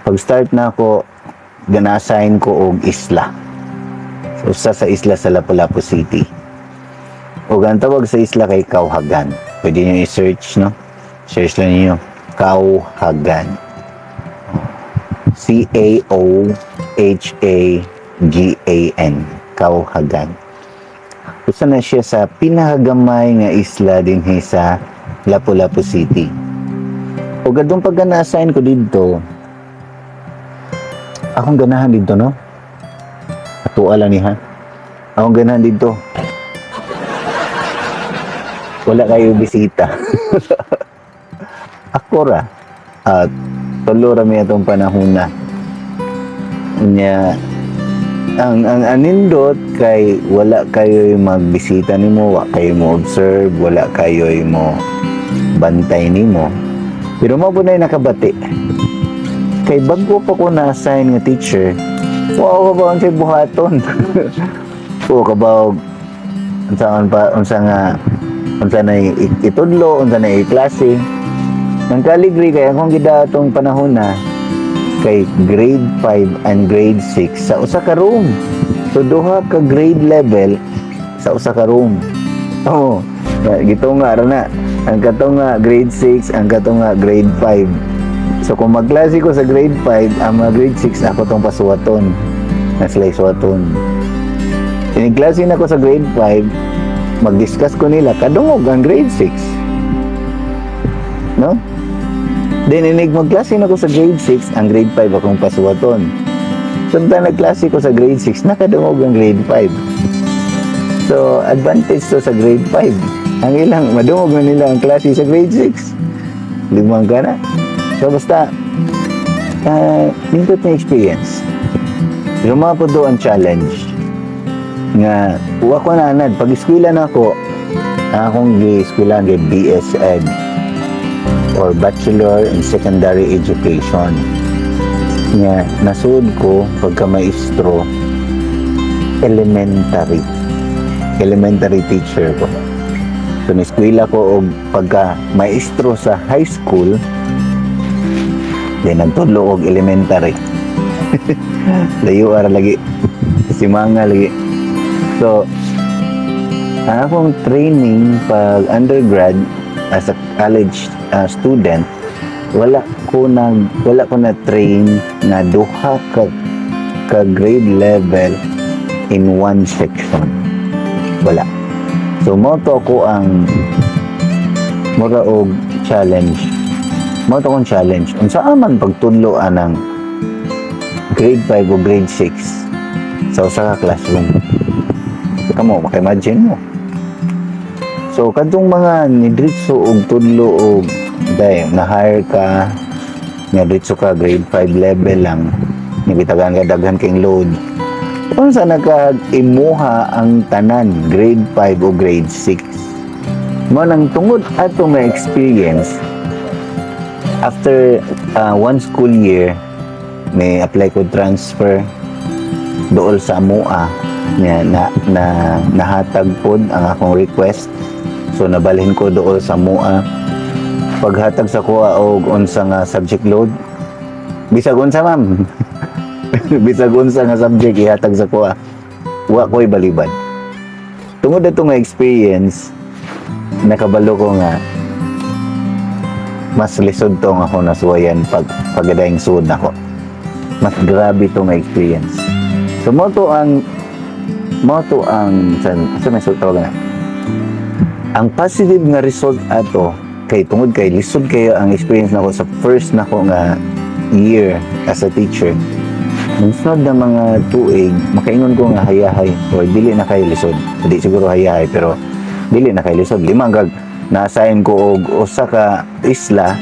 Pag start na ako, gana-assign ko og isla. So, usa sa isla sa Lapu-Lapu City. O ang tawag sa isla kay Caohagan. Pwede niyo i-search, no? Search lang niyo. Caohagan. Caohagan. Caohagan. Usa na siya sa pinakagamay nga isla dinhi sa Lapu-Lapu City. O gadong pagka na-assign ko didto, akong ganahan didto, no? Atua lang ni ha. Akong ganahan didto. Wala kayo bisita. Ako ra. At tulo ra mi atong panahon na. Nya ang anindot kay wala kayo magbisita nimo, wa kayo mo observe, wala kayo mo bantay nimo. Pero mao na nakabati. Kay bago pa ko na-assign nga teacher, wa ko ba unsay buhaton? O kabaw unsa pa unsa nga unsa na itudlo, unsa na iklase. Nang kaligri kay akong gidatong panahon na kay grade 5 and grade 6 sa usa ka room. So duha ka grade level sa usa ka room. Oh, gitunga ra na. Ang katunga grade 6, ang katunga grade 5. So kung magklase ko sa grade 5, ang mga grade 6 ako tong pasuwaton. Na sila suwaton. Tinigklase na ko sa grade 5, mag-discuss ko nila, kadungog ang grade 6. No? Then, inig magklase na ko sa grade 6, ang grade 5 akong pasuwaton. So, nagklase ko sa grade 6, nakadungog ang grade 5. So, advantage to sa grade 5. Ang ilang, madungog na nila ang klase sa grade 6. Limang ka na. So, basta, nindot na experience. Pero mga po do ang challenge nga wa ko na anad pag eskwela na ako, ang akong gi-eskwela kay BS Ed or Bachelor in Secondary Education nga nasuod ko pagka maestro, elementary teacher ko. So ni-eskwela ko og pagka maestro sa high school, then nagtudlo og elementary. Layo ara lagi si mga lagi. So ang akong training pag undergrad as a college student, wala ko na train na duha ka ka grade level in one section. Wala. So mo to ako ang mura og challenge, mo to akong challenge, unsa aman pagtudlo anang grade 5 o grade 6 sa usa ka classroom? Kamo maka-imagine mo. So kadtong mga nidritso og tudlo og day na hire ka nga diretso ka grade 5 level lang, nibitagan ka, daghan kay load, unsa naka imuha ang tanan grade 5 o grade 6 mo? Nang tungod ato nga experience, after one school year, may apply ko transfer dool sa amoa nga na nahatag pod ang akong request. So nabalhin ko dool sa amoa. Paghatag sa kuha og unsa nga subject load, bisag unsa, ma'am, bisag unsa nga subject ihatag sa kuha, wa ko'y balibad. Tungod ato nga experience, nakabalo ko nga mas lisod to nga ako nasuwayan pag pagadaing suod nako. Mas grabe to nga experience. So mo to ang sa may tawag na ang positive nga result ato kay tungod kay lisod kayo ang experience nako sa first nako nga year as a teacher. Ang na mga tuig, makaingon ko nga hayahay or dili na kayo lisod. Hindi siguro hayahay, pero dili na kayo lisod. Limang kag na-assign ko og usa ka isla,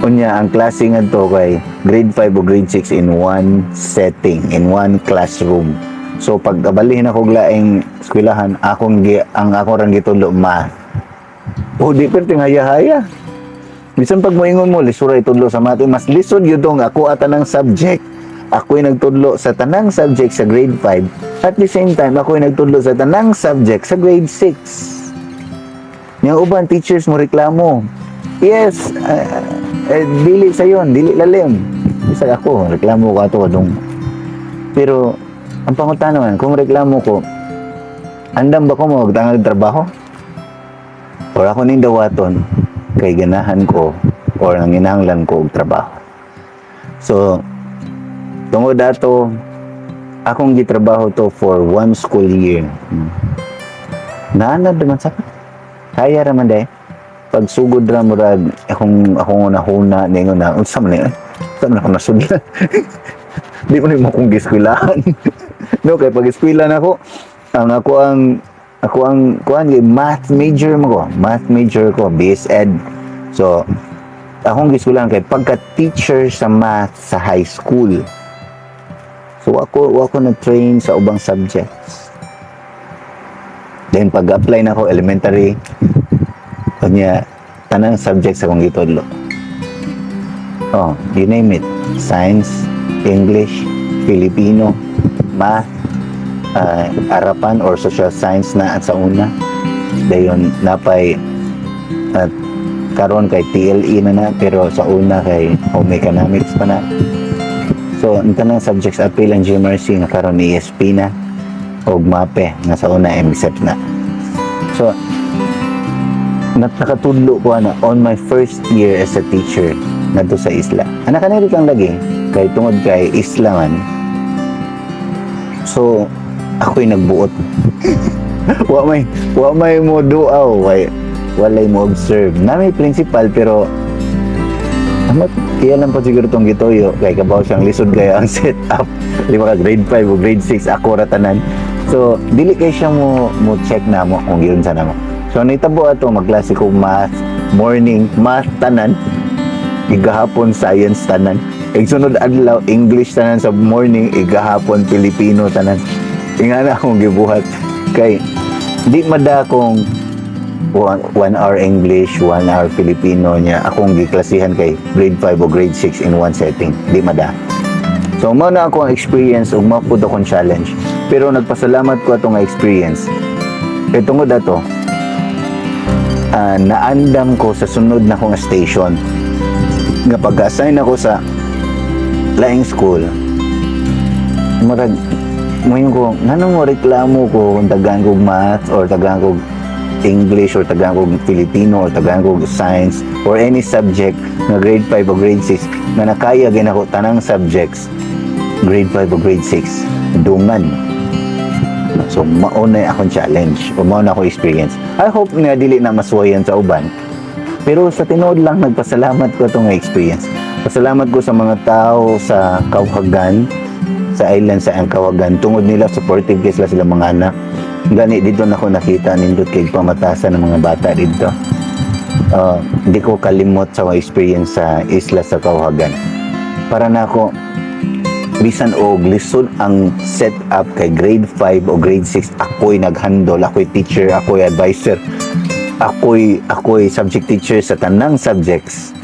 unya ang klase ngadto kay grade 5 o grade 6 in one setting, in one classroom. So pag kabalihin ako og laing eskwelahan, ang ako rang gitudlo math. O di perting haya-haya. Bisan pag moingon mo lisod ra itudlo sa math, mas lisod yun tong ako ata ng subject. Ako'y nagtudlo sa tanang subject sa grade 5. At the same time, ako'y nagtudlo sa tanang subject sa grade 6. Yung uban teachers mo reklamo. Yes, dili sa yon, dili lalim. Bisag ako, reklamo ko ato kadung. Pero ang pangutana man, kung reklamo ko, andam ba ko mo magtangag trabaho? Or ako ning dawaton kay ganahan ko or nanginahanglan ko og trabaho? So, tungod ato, akong gitrabaho to for one school year. Naanad naman sa kaya ra man day. Pagsugod ra, murag akong una-huna ningon na unsa man ni, unsa man ako nasudlan. Di ko nimo kong gieskwelaan. No, kay pag eskwela na ako, ang ako ang kuan kay math major mo ko. Math major ko, BS Ed. So, akong gieskwelahan kay pagka teacher sa math sa high school. So ako na train sa ubang subjects. Then pag-apply na ako elementary, kanya tanang subjects akong gitudlo. Oh, you name it. Science, English, Filipino, math, Arapan or social science na at sa una. Dayon napay at karon kay TLE na na, pero sa una kay home economics pa na. So, ang tanang subjects, apil ang GMRC nga karon ESP na og MAPE nga sa una MSEP na. So, nakatudlo ko ana on my first year as a teacher ngadto sa isla. Anak kaniri kang lagi kay tungod kay isla man. So, ako'y nagbuot. Wa may mo duaw kay walay mo observe. Na may principal, pero amat iya lang po siguro tong gituyo kay kabaw siyang lisod kaya ang setup. Di ba ka grade 5 o grade 6, ako ra tanan. So dili kay siya mo check na mo kung giunsa na mo. So nitabo ato, magklase ko math morning, math tanan, igahapon science tanan. Igsunod adlaw, English tanan sa morning, igahapon Filipino tanan. Ingana akong gibuhat kay di mada kung 1 hour English, 1 hour Filipino niya. Akong giklasihan kay grade 5 o grade 6 in one setting. Di mada. So, mao na ako ang experience ug mao pud akong challenge. Pero nagpasalamat ko atong experience. Kay tungod ato, naandam ko sa sunod na akong station. Nga pag-assign ako sa laing school, murag ngayon ko, nganong mo reklamo ko kung tagaan kog math or tagaan kog English or tagaan kog Filipino or tagaan kog science or any subject nga grade 5 o grade 6, nga nakaya gin ako tanang subjects grade 5 o grade 6 dungan? So mao na akong challenge o mao na ako experience. I hope nga dili na masuwayan sa uban, pero sa tinuod lang, nagpasalamat ko itong experience. Pasalamat ko sa mga tao sa Caohagan, sa island sa ang Caohagan, tungod nila supportive kay sila sila mga anak. Gani dito na ako nakita nindot kay pamatasan ng mga bata dito. Di ko kalimot sa akong experience sa isla sa Caohagan. Para na ako, bisan og lisod ang setup kay grade 5 o grade 6, ako'y naghandle, ako'y teacher, ako'y advisor, ako'y subject teacher sa tanang subjects.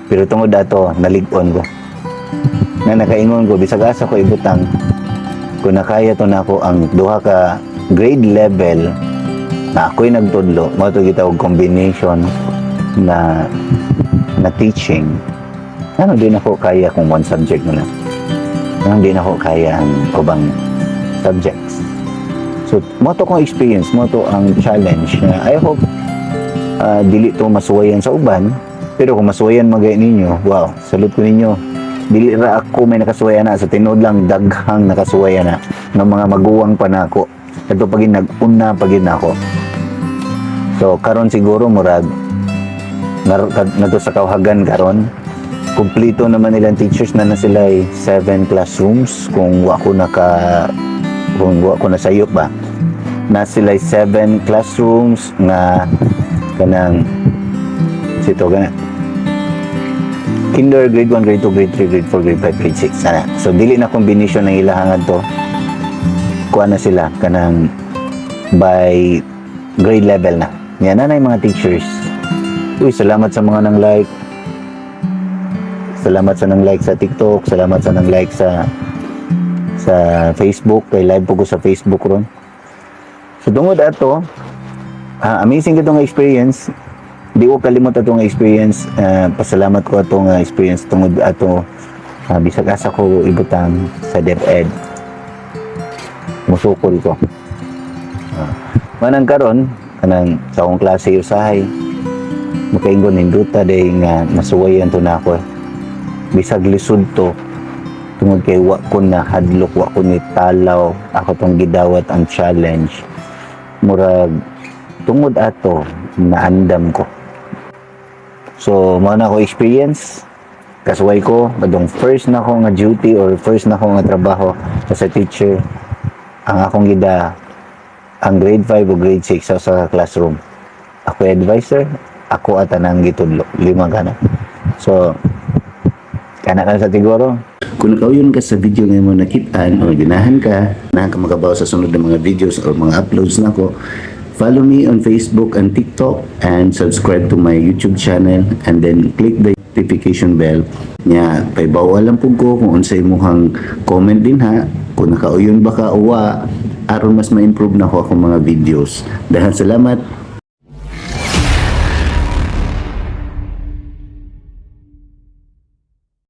Pero tungod ato, nalig-on ko na nakaingon ko, bisag asa ko ibutang, kung nakaya to nako ang duha ka grade level na ako'y nagtudlo, mao to gitawag combination na na teaching, ano din ako kaya kung one subject na lang? Ano din ako kaya ang ubang subjects? So mao to kong experience, mao to ang challenge na I hope dili to masuwayan sa uban. Pero kung masuwayan magay ninyo, wow, salute ko ninyo. Dili ra ako may nakasuwayan na. Sa tinuod lang, daghang nakasuwayan na ng mga maguwang pa nako. Ito pagin nag-una pagin nako. So karon siguro murag ngadto sa Caohagan karon, kumpleto naman nilang teachers na na sila ay seven classrooms, kung wa ko nasayop ba na sila ay seven classrooms nga kanang sito gana kinder, grade 1, grade 2, grade 3, grade 4, grade 5, grade 6 ana. So dili na combination ng ilahang to, kuha na sila kanang by grade level na yan na yung mga teachers. Uy, salamat sa mga nang like. Salamat sa nang like sa TikTok, salamat sa nang like sa Facebook kay live po ko sa Facebook ron. So tungod ato, amazing kitong experience. Di ko kalimot atong experience. Pasalamat ko atong experience tungod ato. Bisag asa ko ibutang sa DepEd, musukol ko. Manang karon kanang sa akong klase usahay makaingon, nindota day nga nasuwayan to na ako. Bisag lisod to tungod kay wa ko na hadlok, wa ko ni talaw, ako tong gidawat ang challenge. Murag tungod ato naandam ko. So mao na ako experience, kasuway ko kadtong first na ko nga duty or first na ko nga trabaho as a teacher. Ang akong gida ang grade 5 o grade 6 sa classroom. Ako advisor, ako at tanang gitudlo, lima kana. So kana ka sa siguro. Kung nakauyon ka sa video nga mo nakitaan o ganahan ka makabaw sa sunod na mga videos or mga uploads nako, follow me on Facebook and TikTok and subscribe to my YouTube channel and then click the notification bell nya. Paibaw lang pud ko kung unsay imong comment din ha, kung nakauyon ba ka o wa, aron mas ma-improve na ko akong mga videos. Daghang salamat.